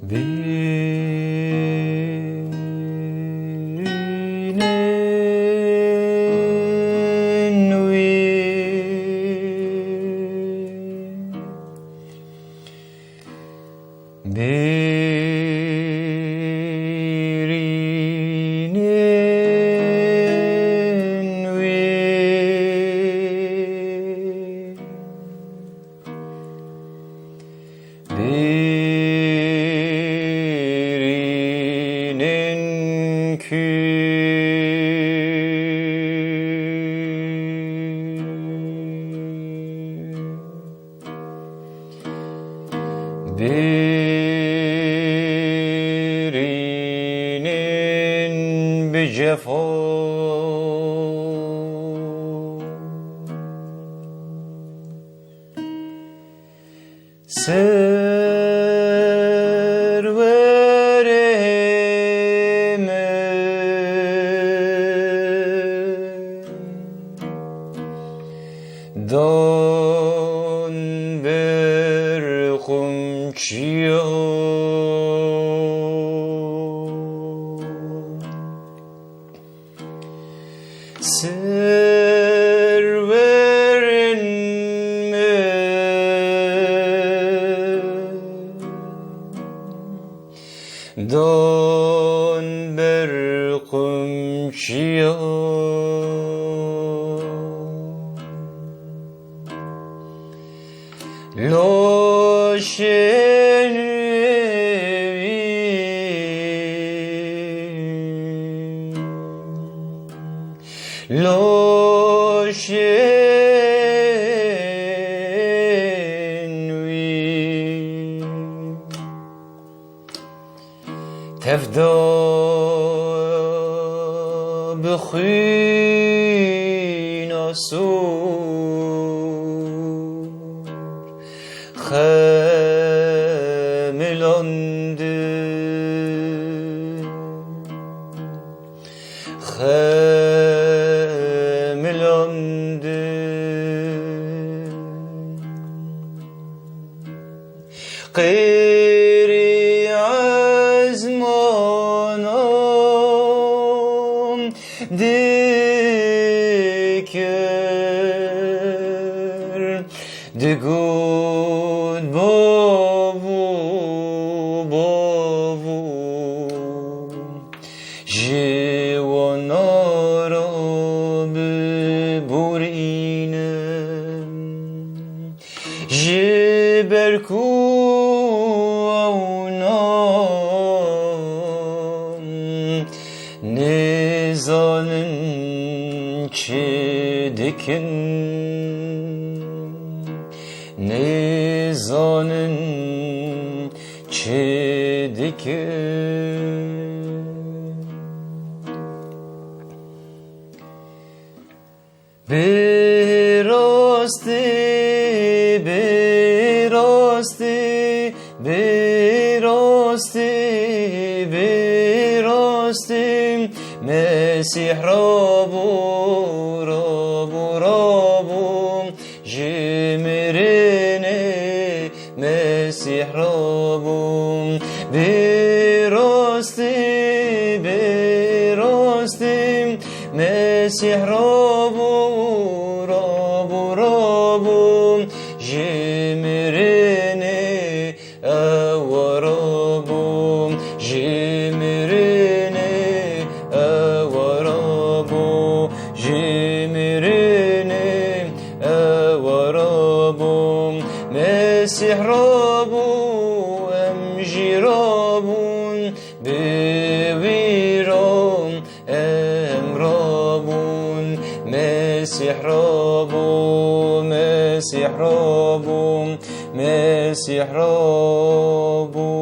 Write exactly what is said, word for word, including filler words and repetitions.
Birînin wî. Birînin wî. Birînin kû. Birînin bi cefa. Serwerê min, dan ber xumçiya. Serwerên min, dan ber qumçiya. Laşên wî, laşên wî. Tevda bi xwîna sor xemilandin, xemilandin. Qêrî ezmana dikir, digot, bavo, bavo. Ji wana re biborînim, ji ber ku ewna nizanin çi dikin, nizanin çi dikin. Bi rastî, bi rastî, bi rastî, bi rastî, Mesîh rabû, rabû, rabû. Ji mirinê Mesîh rabû, bi rastî, bi rastî, Mesîh rabû, rabû, rabû, ji mirinê ew rabû, ji mirinê ew rabû, ji mirinê ew rabû. Mesîh rabû, em jî rabûn, bi wî re em rabûn. Mesîh rabû, Mesîh rabû, Mesîh rabû.